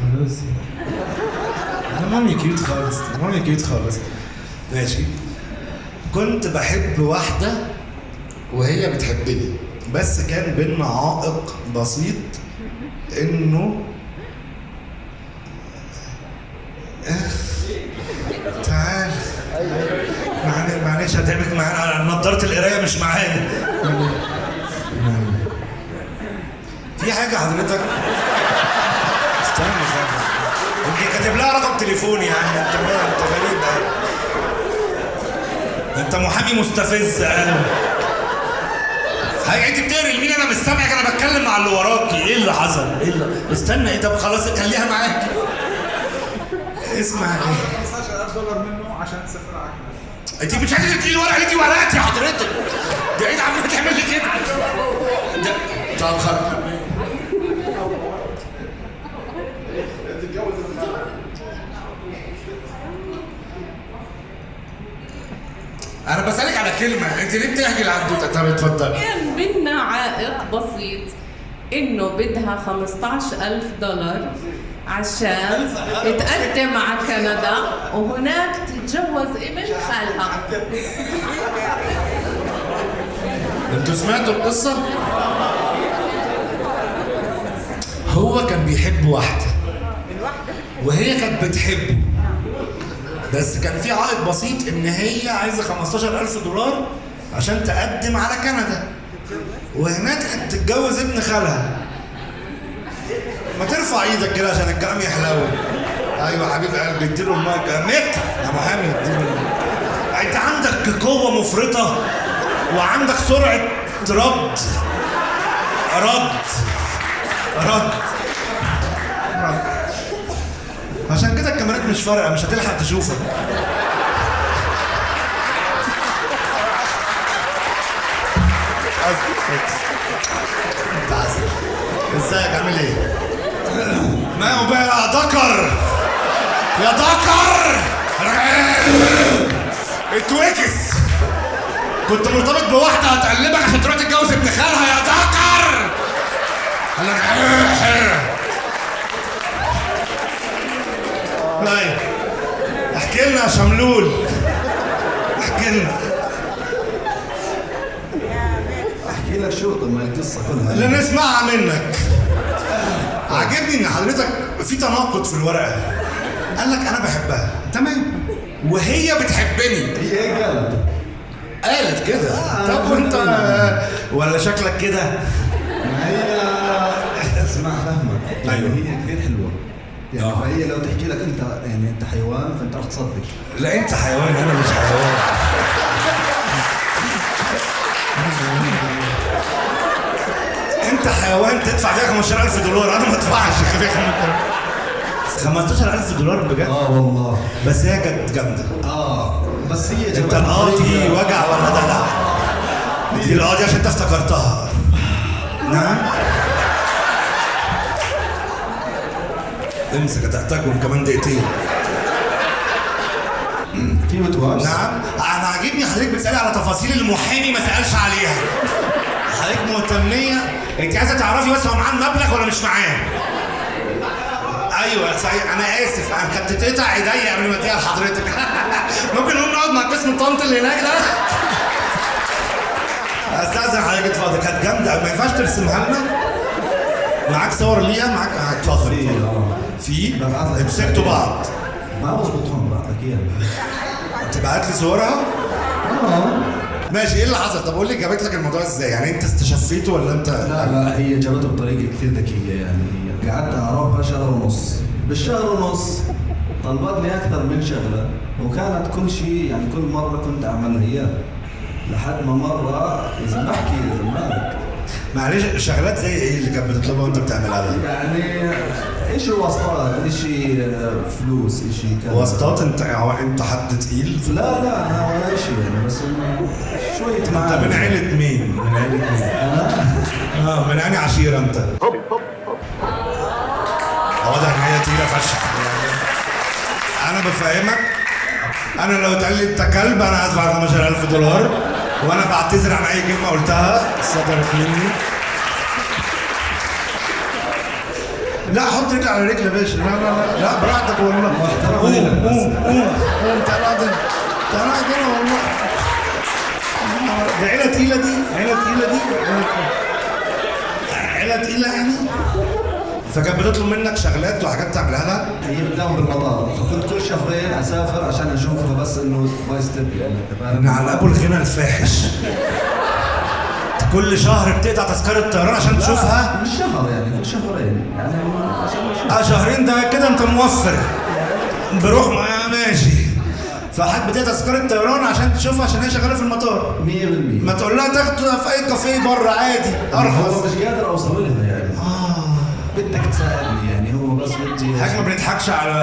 خلاص انا مامي cute خالص، مامي cute خالص. ماشي. كنت بحب واحدة وهي بتحبني، بس كان بينا عائق بسيط انه تعال معلش هتعبك معانا، نضارة القراية مش معايا. في حاجة حضرتك استنى، انت كاتب لها رقم تليفوني يا عم، انت غريب قوي، انت محامي مستفز قوي. حاجة انت بتقري لمين؟ انا مش سامعك، انا بتكلم مع اللي وراكي. ايه اللي حصل؟ ايه اللي استنى ايه؟ طب خلاص خليها معاك. اسمع ايه؟ 15000 دولار منه عشان تسافر على كندا. انت مش عايزه تديني ورقة ليكي ورقتي حضرتك؟ ده ايه عماله تعمل لي كده؟ طب خلاص تتجوز. انا بسالك على كلمة، انت ليه بتحكي العدوته؟ طب اتفضل. كان بينا عائق بسيط انه بدها 15000 دولار عشان تقدم على كندا وهناك تتجوز ابن خالها. انتوا سمعتوا القصة؟ هو كان بيحب واحدة وهي كانت بتحبه، بس كان في عائق بسيط ان هي عايزه 15000 دولار عشان تقدم على كندا وهناك تتجوز ابن خالها. ما ترفع ايدك كده عشان الكلام يحلو. ايوه حبيب قلبي، اديله المايك متر يا محامي، اديله المايك. انت عندك قوة مفرطة وعندك سرعة رد رد رد رد، عشان كده الكاميرات مش فارقه، مش هتلحق تشوفك. انت عسل. ازيك عامل ايه؟ ما هو بقى ذكر يا ذكر اتوكس. كنت مرتبط بواحدة هتقلبك عشان تروح تتجوز ابن خالها يا ذكر. طيب احكي لنا يا شملول، احكي لنا. احكي لك شو؟ طب ما القصة كلها اللي نسمعها منك. عاجبني ان حضرتك في تناقض في الورقة. قال لك انا بحبها، تمام، وهي بتحبني. هي هيك قالت، قالت كده. طب وانت ولا شكلك كده؟ ما هي اسمع فهمك. ايوه هي كثير حلوة يعني، فهي لو تحكي لك انت يعني انت حيوان فانت رح تصدق. لا انت حيوان، انا مش حيوان. انت حيوان تدفع فيها 15000 دولار، انا ما ادفعش فيها 15000 دولار بجد. والله بس هي كانت جامدة. بس هي انت القاضي وجع ولا دلع؟ دي القاضي عشان انت افتكرتها. نعم امسك، هتحتاجهم كمان دقيقتين. في وتواس. نعم انا عاجبني حضرتك بتسالي على تفاصيل المحامي ما سالش عليها. حضرتك مهتميه، انت عايزه تعرفي بس هو معاه المبلغ ولا مش معاه. ايوه صحيح، انا اسف، انا كانت تتقطع ايديا قبل ما اديها لحضرتك. ممكن نقوم نقعد مع قسم طنط اللي هناك ده؟ استاذن حضرتك اتفضل. كانت جامدة، ما ينفعش ترسمها لنا؟ معاك صور ليها؟ معاك؟ اتفضل. في مسكتوا بعض؟ ما بظبطهم، ببعت لك اياها. تبعت لي صورها؟ ماشي. ايه اللي حصل؟ طب قول لي جابت لك الموضوع ازاي؟ يعني انت استشفيته ولا انت؟ لا لا، هي جابته بطريقة كثير ذكية. يعني هي قعدت اعرفها شهر ونص، بالشهر ونص طلبتني اكثر من شغله، وكانت كل شيء يعني كل مرة كنت اعملها اياه، لحد ما مرة اذا بحكي اذا مالك. معلش، شغلات زي ايه اللي كانت بتطلبها وانت بتعملها؟ يعني شيء واسطات، شيء فلوس، شيء كذا. واسطات؟ انت حد تقيل؟ لا لا انا ولا شيء يعني، بس انه شوية معارف. انت من عيلة مين؟ من عيلة مين؟ انا؟ من انهي عشيرة انت؟ واضح ان هي تقيلة فشخ يعني. انا بفهمك، انا لو اتقال لي انت كلب انا هدفع 15000 دولار، وانا بعتذر عن اي كلمة قلتها صدرت مني. لا حط رجل على رجل يا باشا. لا لا لا براحتك والله. قوم قوم قوم قوم، تعالى اقعد هنا، تعالى اقعد هنا والله. ده عيلة تقيلة دي، عيلة تقيلة دي، عيلة تقيلة يعني. فكانت بتطلب منك شغلات وحاجات تعملها لها؟ هي بتداوم بالمطار، فكنت كل شهرين اسافر عشان اشوفها، بس انه by step يعني. انا على ابو الغنى الفاحش. كل شهر بتقطع تذكرة طيران عشان تشوفها؟ مش شهر يعني، كل شهرين يعني، عشان شهرين ده كده انت موفر. بروح ماشي. فحد بتقطع تذكرة طيران عشان تشوفها عشان هي شغالة في المطار. 100%. ما تقول لها تاخدها في اي كافيه بره عادي ارخص. هو مش قادر اوصل لها يعني. بدك تساعدني يعني، هو بس بدي حاجة. ما بنضحكش على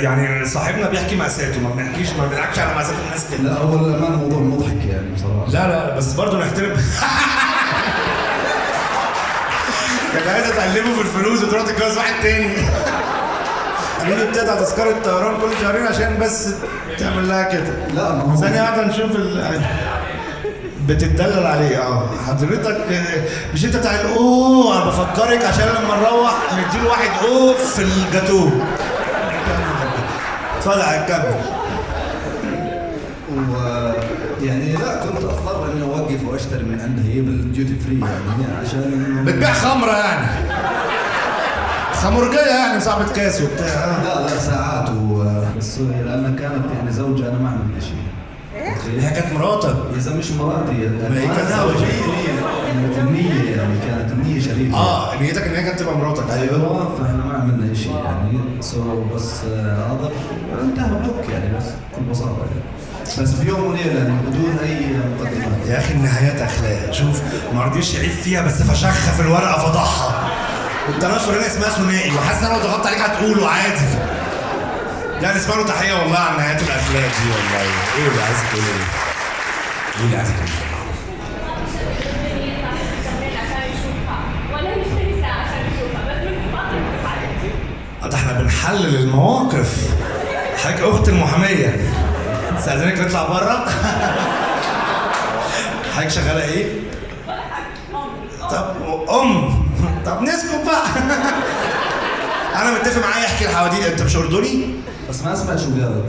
يعني صاحبنا بيحكي مأساته، ما بنحكيش، ما بنضحكش على مأساة الناس كده. لا هو للأمانة الموضوع مضحك يعني بصراحة. لا لا بس برضه نحترم. كانت عايزة تعلمه في الفلوس وتروح تتجوز واحد تاني. قالوا لي بتقطع تذكرة طيران كل شهرين عشان بس تعمل لها كده. لا ما هو ثانية واحدة نشوف بتتدلل عليه. حضرتك مش انت بتاع الاوه، انا بفكرك عشان لما نروح نديله واحد اوه في الجاتوه. اتفضل كمل. يعني لا كنت اضطر اني اوقف واشتري من عندها هي بال duty free يعني، عشان بتبيع خمره يعني، خمرجيه يعني، صاحبة كاس وبتاع. لا لا ساعات بس لانها كانت يعني زوجة، انا ما عملت شيء. هي كانت مراتك؟ إذا مش مراتي هي كانت زوجة. النية يعني كانت النية شريفة. نيتك إن هي كانت تبقى مراتك. أيوه، فإحنا ما عملنا شيء يعني، so بس هذا انتهى block يعني، بس بكل بساطة يعني. بس في يوم وليلة يعني بدون أي مقدمات. يا أخي النهايات أخلاق، شوف ما رضيش يعيب فيها بس فشخها في الورقة فضحها. والتنافر هنا اسمها ثنائي، وحاسس إن أنا لو ضغطت عليك هتقوله عادي. لا نسمع له تحية والله على نهايات الأخلاق دي والله. إيه اللي عايز تقوله؟ إيه اللي عايز تقوله؟ ده إحنا بنحلل المواقف. حضرتك أخت المحامية، استأذنك نطلع بره. حضرتك شغالة إيه؟ طب أم، طب نسكت بقى. أنا متفق معايا يحكي الحواديت. أنت مش أردني؟ بس ما سمعت شو قالت.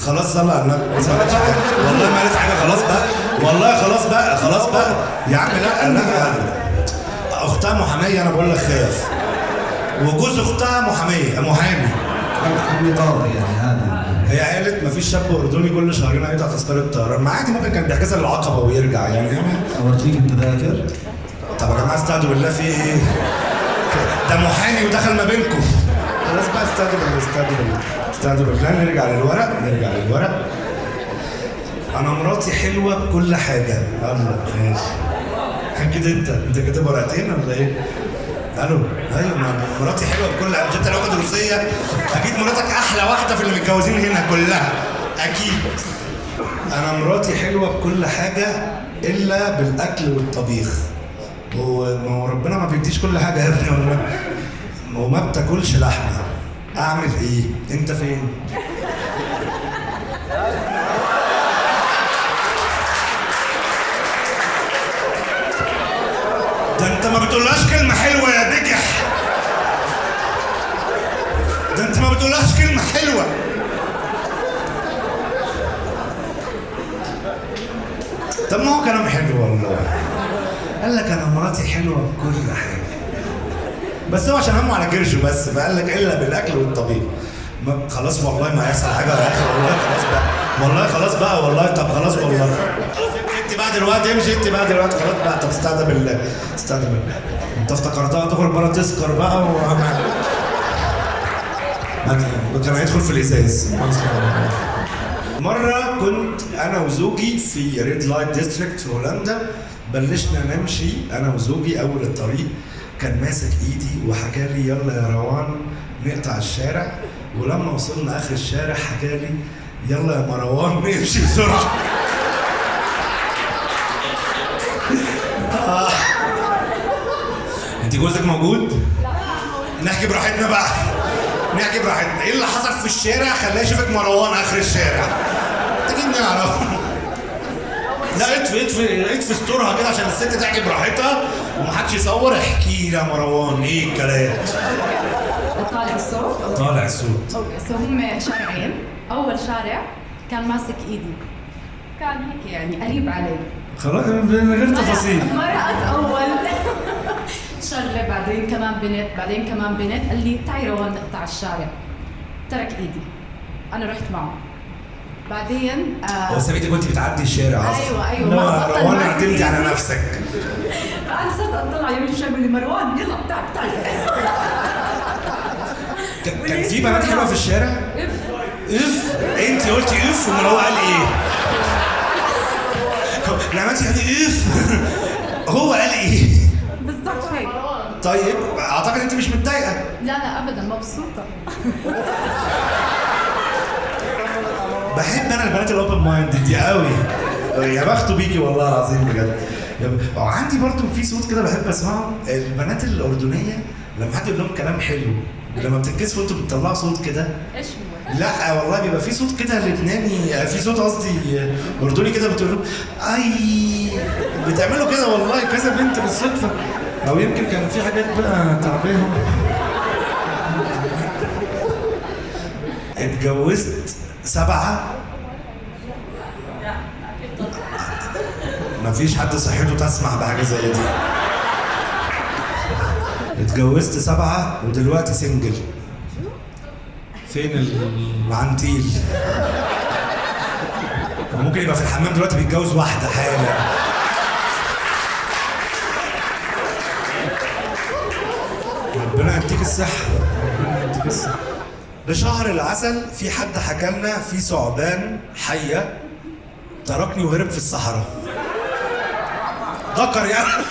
خلاص صلى على النبي. ما سمعتش حاجة والله، ما قالت حاجة. خلاص بقى والله، خلاص بقى، خلاص بقى يا عم. لا لا، اختها محاميه، انا بقول لك خاف. وجوز اختها محاميه، محامي عمي قاضي يعني. هذا هي قالت مفيش شاب اردني كل شهرين هيقطع تذكره طيران. ما عادي، ممكن كان بيحجزها للعقبه ويرجع يعني. اورجيك التذاكر. طب يا جماعة استهدوا بالله، في ايه؟ ده محامي ودخل ما بينكم. خلاص بقى استهدوا بالله، استهدوا بالله، استهدوا بالله. نرجع للورق، نرجع للورق. انا مراتي حلوة بكل حاجة. الله ماشي. كده انت كاتب ورقتين ولا ايه؟ الو ايوه، مراتي حلوة بكل حاجة. مش انت لو واخد روسية اكيد مراتك احلى واحدة في اللي متجوزين هنا كلها اكيد. انا مراتي حلوة بكل حاجة الا بالاكل والطبيخ. وربنا ما بيديش كل حاجة يا ابني والله. وما بتاكلش لحمه. اعمل ايه؟ انت فين؟ ده انت ما بتقولهاش كلمة حلوة يا بجح. ده انت ما بتقولهاش كلمة حلوة. طب ما هو كلام حلو والله. قال لك انا مراتي حلوة بكل حاجة، بس هو عشان همه على كرشه بس، فقال لك الا بالاكل والطبيب. خلاص والله ما هيحصل حاجة يا اخي والله. خلاص بقى والله، خلاص بقى والله. طب خلاص والله، انت بقى دلوقتي امشي، انت بقى دلوقتي خلاص بقى. طب استهدى بالله، استهدى بالله. انت افتكرتها تخرج بره تسكر بقى كان هيدخل في الازاز. مرة كنت انا وزوجي في red light district في هولندا. بلشنا نمشي انا وزوجي اول الطريق، كان ماسك ايدي وحكى لي يلا يا روان نقطع الشارع. ولما وصلنا اخر الشارع حكى لي يلا يا مروان نمشي بسرعة. انت جوزك موجود؟ لا. نحكي براحتنا بقى، نحكي براحتنا. ايه اللي حصل في الشارع خلاه يشوفك مروان اخر الشارع؟ محتاجين نعرف. لا اطفي اطفي اطفي ستورها كده عشان الست تحكي براحتها ومحدش يصور. احكي لي يا مروان ايه الكلام؟ طالع الصوت؟ طالع الصوت. okay، so هم شارعين، اول شارع كان ماسك ايدي، كان هيك يعني قريب علي. خلاص من غير تفاصيل. مرقت اول شغله، بعدين كمان بنت، بعدين كمان بنت، قال لي تعي روان نقطع الشارع، ترك ايدي، انا رحت معه. بعدين هو سابتك وانت بتعدي الشارع اصلا. ايوه لا روان اعتمدي على نفسك. فانا صرت اطلع يمين شوي، بيقول لي مروان يلا تعال تعال. كان في بنات حلوة في الشارع؟ اف اف، انت قلتي اف ومروان قال ايه؟ لما انت قلتي اف هو قال ايه؟ بالضبط هيك. طيب اعتقد انت مش متضايقة. لا لا ابدا، مبسوطة. بحب انا البنات ال open mind دي قوي، يا بخته بيكي والله العظيم بجد. وعندي برضو في صوت كده بحب اسمعه، البنات الاردنية لما حد يقول لهم كلام حلو لما بتتكسفوا انتوا بتطلعوا صوت كده. ايش هو؟ لا والله بيبقى في صوت كده لبناني، في صوت قصدي اردني كده، بتقول لهم اي، بتعملوا كده والله كذا بنت بالصدفة، او يمكن كان في حاجات بقى تعباهم. اتجوزت 7، مفيش حد صحته تسمح بحاجة زي دي. اتجوزت 7 ودلوقتي single. فين العنتيل؟ ممكن يبقى في الحمام دلوقتي بيتجوز واحدة حالا. ربنا يديك الصحة، ربنا يديك الصحة. بشهر العسل في حد حكى لنا في ثعبان حية تركني وهرب في الصحراء. ذكر يعني.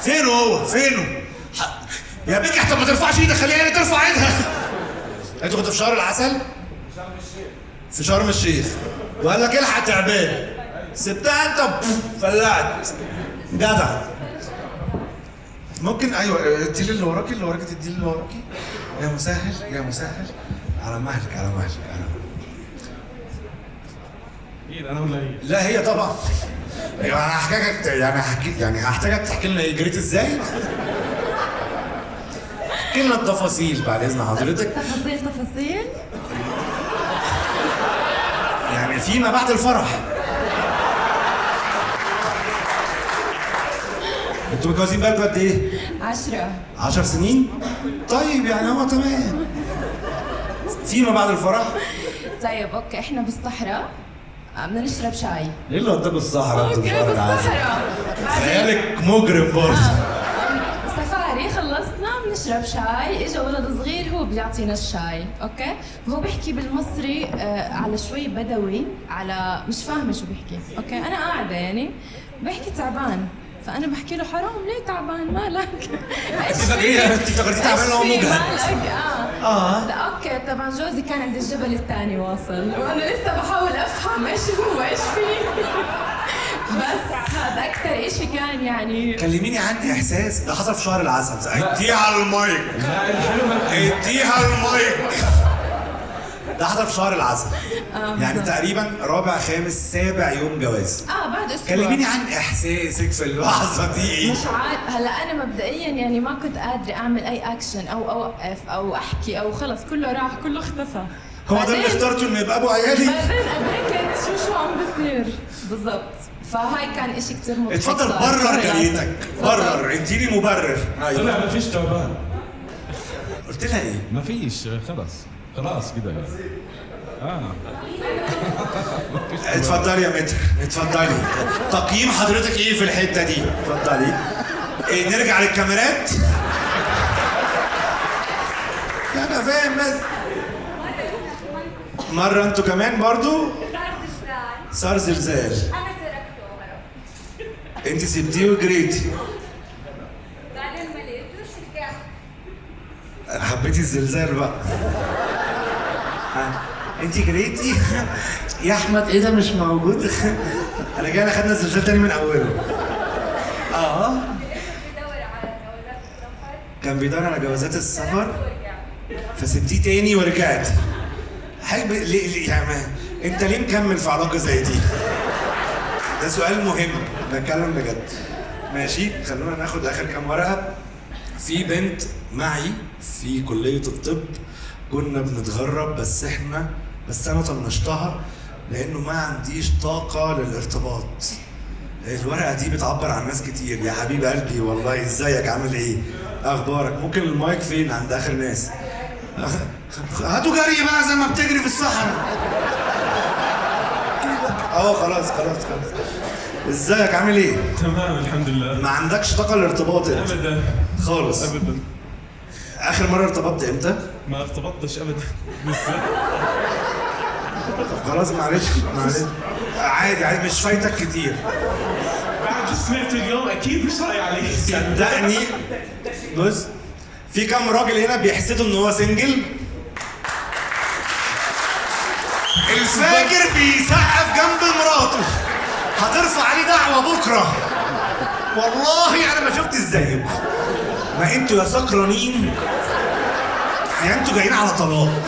فينه هو؟ فينه؟ يا بنتي طب ما ترفعش ايدك، خليها هي ترفع ايدها. انتوا كنتوا في شهر العسل؟ في شرم الشيخ. وقال لك الحق تعبان. سبتها انت فلعت. جدع. ممكن ايوه ادي اللي وراكي، اللي وراكي تدي اللي وراكي. يا مسهل يا مسهل، على مهلك على مهلك على مهلك. مين انا ولا هي؟ لا هي طبعا. ايوه انا هحكيلك يعني هحكي يعني هحتاجك تحكي لنا ايه جريت ازاي؟ احكي لنا التفاصيل بعد اذن حضرتك. تفاصيل تفاصيل؟ يعني فيما بعد الفرح. انتوا متجوزين بقالكم قد ايه؟ 10. 10 سنين؟ طيب يعني هو تمام. فيما بعد الفرح؟ طيب okay، احنا بالصحراء بدنا نشرب شاي. ايه اللي وداكوا الصحراء؟ انتوا okay بالصحراء. خيالك مجرم برضه. سفاري خلصنا بنشرب شاي، اجى ولد صغير هو بيعطينا الشاي، okay؟ وهو بيحكي بالمصري على شوي بدوي، على مش فاهمه شو بيحكي، okay؟ انا قاعدة يعني بحكي تعبان، فانا بحكي له حرام ليه تعبان مالك؟ انت فاكريه انت افتكرتيه تعبان هو مجهد. لا okay. طبعا جوزي كان عند الجبل الثاني واصل، وانا لسه بحاول افهم ايش هو ايش فيه. بس هذا اكثر شيء كان يعني. كلميني عن احساس ده حصل في شهر العسل. اديها المايك. لا الحلو اديها المايك. ده حصل في شهر العسل. يعني تقريبا رابع خامس سابع يوم جواز. بعد اسبوع. كلميني عن احساسك في اللحظة دي. مش عارف هلا انا مبدئيا يعني ما كنت قادرة اعمل اي اكشن او اوقف او احكي او خلص كله راح كله اختفى. هو ده اللي اخترته انه يبقى ابو عيالي؟ بعدين ادركت شو عم بصير بالضبط. فهاي كان اشي كثير مضحك. اتفضل برر جريتك، برر، اديني مبرر. طلع ما فيش تعبان. قلت لها ايه؟ ما فيش، خلص خلاص كده يعني. اتفضلي يا متر، اتفضلي. تقييم حضرتك ايه في الحتة دي؟ اتفضلي. إيه نرجع للكاميرات؟ انا فاهم بس. مرة انتوا كمان برضو؟ صار زلزال. انا تركته وهربت. انت سبتيه وجريتي. بعدين ما لقيتوش رجعت. حبيتي الزلزال بقى. انت جريتي يا احمد ايه ده مش موجود. رجعنا خدنا الزلزال تاني من اوله. كان بيدور على جوازات السفر فسبتيه تاني ورجعت. حلو. ليه يعني انت ليه مكمل في علاقة زي دي؟ ده سؤال مهم، بتكلم بجد. ماشي، خلونا ناخد اخر كام ورقة. في بنت معي في كلية الطب، كنا بنتغرب، بس انا طنشتها لانه ما عنديش طاقة للارتباط. الورقة دي بتعبر عن ناس كتير. يا حبيب قلبي والله، ازيك عامل ايه؟ اخبارك؟ ممكن المايك فين؟ عند اخر ناس. هاتوا جري بقى زي ما بتجري في الصحراء. خلاص خلاص خلاص. ازيك عامل ايه؟ تمام الحمد لله. ما عندكش طاقة للارتباط انت؟ ابدا خالص ابدا. اخر مرة ارتبطت امتى؟ ما ارتبطتش ابدا لسه. طب خلاص معلش معلش، عادي عادي، مش فايتك كتير. بعد اللي سمعته اليوم اكيد مش رايح عليك صدقني. بص، في كام راجل هنا بيحسدوا ان هو single؟ الفاجر بيسقف جنب مراته، هترفع عليه دعوه بكره. والله انا ما شفت ازيكم. ما انتوا يا سكرانين، يا انتوا جايين على طلاق.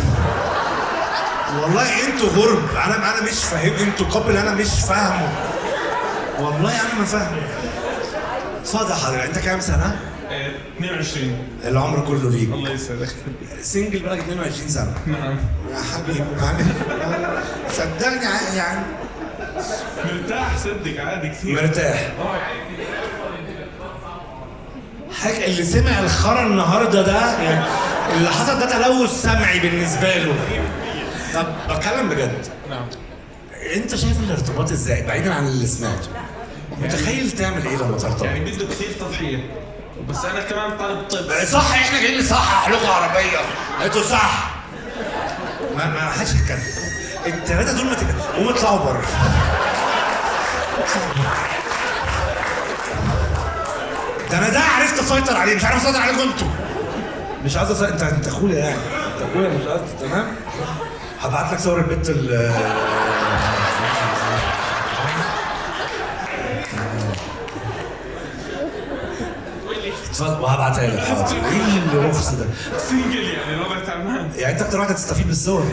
والله انتوا غرب، انا مش فاهم، انتوا couple انا مش فاهمه. والله انا ما فاهمه. اتفضل حضرتك، انت كام سنة؟ 22. العمر كله ليك. الله يسعدك. single بقالك 22 سنة. نعم يا حبيبي معلش، صدقني يعني مرتاح، صدق عادي كثير مرتاح. حاجة اللي سمع الخرا النهارده ده، يعني اللي حصل ده تلوث سمعي بالنسبة له. طب بتكلم بجد. نعم. انت شايف الارتباط ازاي بعيدا عن اللي سمعته؟ متخيل تعمل ايه لما ترتبط؟ يعني بده كثير تضحية، بس انا كمان طالب طب. صح، احنا جايين نصحح لغة عربية. انتوا صح. ما حدش يتكلم. الثلاثة دول ما قوموا اطلعوا بره. ده انا ده عرفت اسيطر عليه، مش عارف اسيطر عليكم انتوا. مش عايز اسيطر، انت اخويا يعني، انت اخويا مش عايز. تمام؟ هبعت لك صور البت ال اتفضل، وهبعتها لك. حاضر. ايه الرخص ده؟ single يعني الوضع تعبان. يعني انت اكتر واحد هتستفيد بالصور.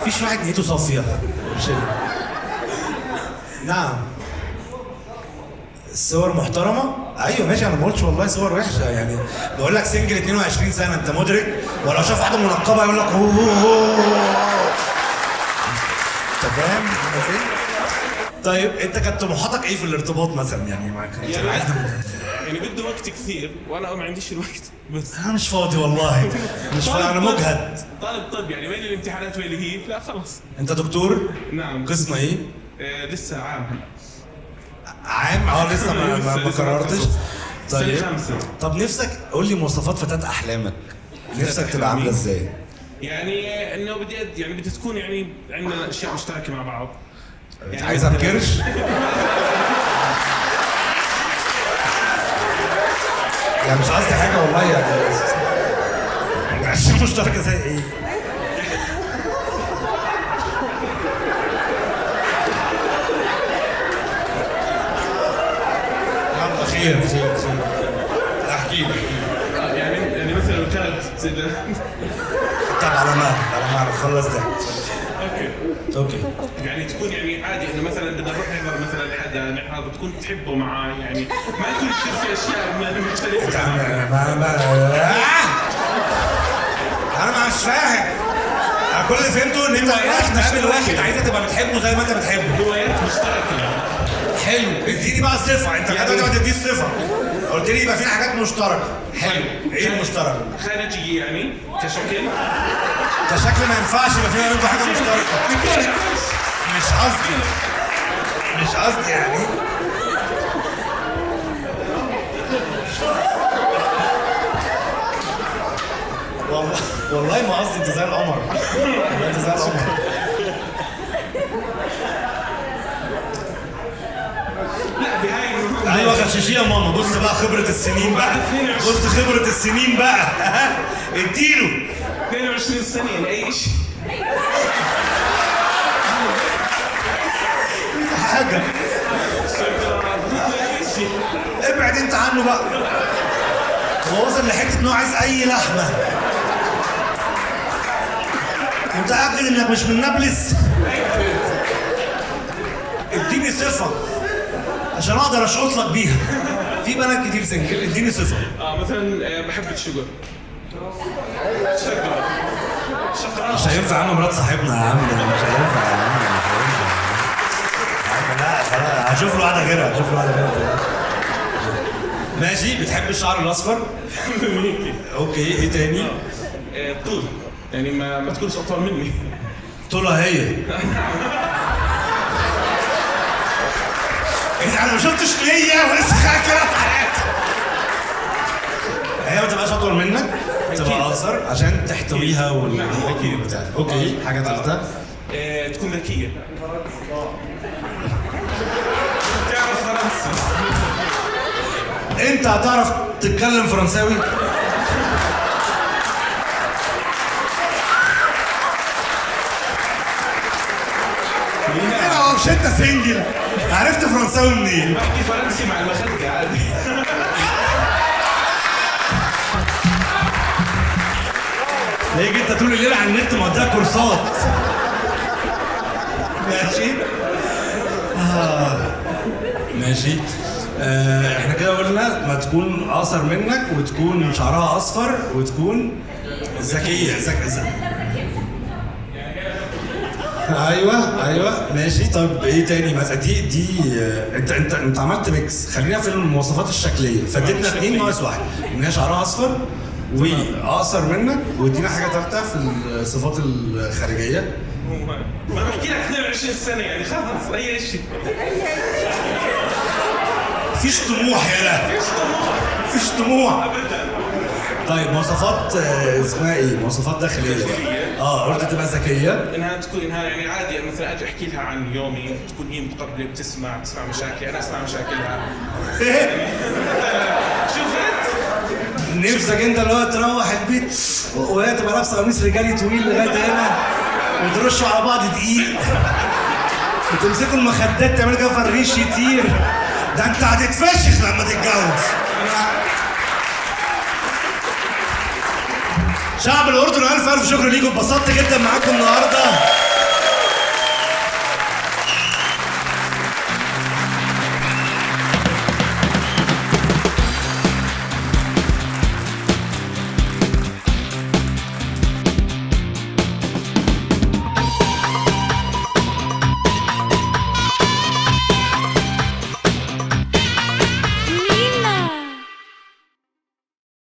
مفيش واحد نيته صافية. مش نعم. الصور محترمه؟ ايوه ماشي، انا ما قلتش والله صور وحشة يعني، بقول لك single 22 سنة، انت مدرك؟ ولو شاف واحدة منقبة يقول لك هو هو هو. انت فاهم؟ طيب انت كانت طموحاتك ايه في الارتباط مثلا؟ يعني ما كنت عايز يعني بده وقت كثير وانا ما عنديش الوقت. بس انا مش فاضي والله، مش فاضي، انا مجهد. طالب طب يعني، وين الامتحانات وين هي؟ لا خلص. انت دكتور؟ نعم. قسم ايه؟ لسه عام. عام؟ لسه ما قررتش. طيب طب نفسك قول لي مواصفات فتاة احلامك، نفسك تبقى عامله ازاي؟ يعني انه بدي يعني بدي تكون يعني عندنا اشياء مشتركة مع بعض. انت عايزها بكرش؟ يعني مش قصدي حاجة والله، يعني اشياء مشتركة زي ايه؟ يلا خير خير خير، احكي لي. يعني مثلا لو كانت طب على مهلك خلص ده. okay. يعني تكون يعني عادي انه مثلا بدنا نروح نحضر مثلا حدا نحضر، بتكون تحبه معاه، يعني ما يكون كثير في اشياء مختلفة. انا مش فاهم. انا كل اللي فهمته ان انت رايح تقابل واحد عايزه تبقى بتحبه زي ما انت بتحبه. هوايات مشتركة. حلو، اديني بقى الصفة، انت لحد دلوقتي ما تديش صفة. قلت لي يبقى في حاجات مشتركة. حلو، ايه المشترك؟ خارجية يعني كشكل؟ كشكل ما ينفعش يبقى في بينكم حاجة مشتركة. مش قصدي، مش قصدي يعني. والله والله ما قصدي، انت زي القمر. والله انت زي القمر. لا بهاي. ايوه غشاشيه يا ماما. بص بقى خبرة السنين بقى، بص خبرة السنين بقى. اديله 22 سنة يعني اي شيء حاجة. ابعد انت عنه بقى. هو وصل لحتة ان هو عايز اي لحمة. متأكد انك مش من نابلس؟ اديني صفة عشان اقدر اشقط لك بيها. في في بنات كتير single، اديني صفة. مثلا بحب الشجر. شقرة. شقرة. مش هينفع يا عم، مرات صاحبنا يا عم، مش هينفع يا عم، مش هينفع يا عم. لا خلاص، هشوف له واحدة غيرها، هشوف له واحدة غيرها. ماشي، بتحب الشعر الاصفر؟ okay، ايه تاني؟ طول، يعني ما تكونش اطول مني. طولها هي. انا ما شفتش ليا ولسه كده في حياتي. هي ما تبقاش اطول منك، تبقى اقصر عشان تحتويها والحكي بتاع. okay، حاجة ثالثة. تكون ذكية. تعرف فرنسي. انت هتعرف تتكلم فرنساوي؟ انا مش انت single، عرفت فرنساوي منين؟ بحكي فرنسي مع المخدة عادي. ليك انت طول الليل على النت مقضيها كورسات. ماشي. ماشي. احنا كده قلنا ما تكون اقصر منك، وتكون شعرها اصفر، وتكون ذكية. ايوه ايوه ماشي. طب ايه تاني مثلا؟ دي انت عملت mix. خلينا في المواصفات الشكليه، فادتنا 2 ناقص 1، ان هي شعرها اصفر واقصر منك، وادينا حاجة ثالثة في الصفات الخارجية. ما بحكي لك 22 سنة يعني خلص اي شيء. فيش طموح يا لا، فيش طموح، فيش طموح ابدا. طيب مواصفات اسمها ايه؟ مواصفات داخلية بقى. قلت تبقى ذكية، انها تكون انها يعني عادي مثلا اجي احكي لها عن يومي تكون هي متقبله، بتسمع مشاكلي، انا اسمع مشاكلها. شفت؟ نفسك انت اللي هو تروح البيت وهي تبقى لابسه قميص رجالي طويل لغاية هنا، وترشوا على بعض دقيق، وتمسكوا المخدات تعملوا كده فالريش يطير. ده انت هتتفشخ لما تتجوز. شعب الأردن ألف ألف شكر ليكم، اتبسطت جدا معاكم النهارده.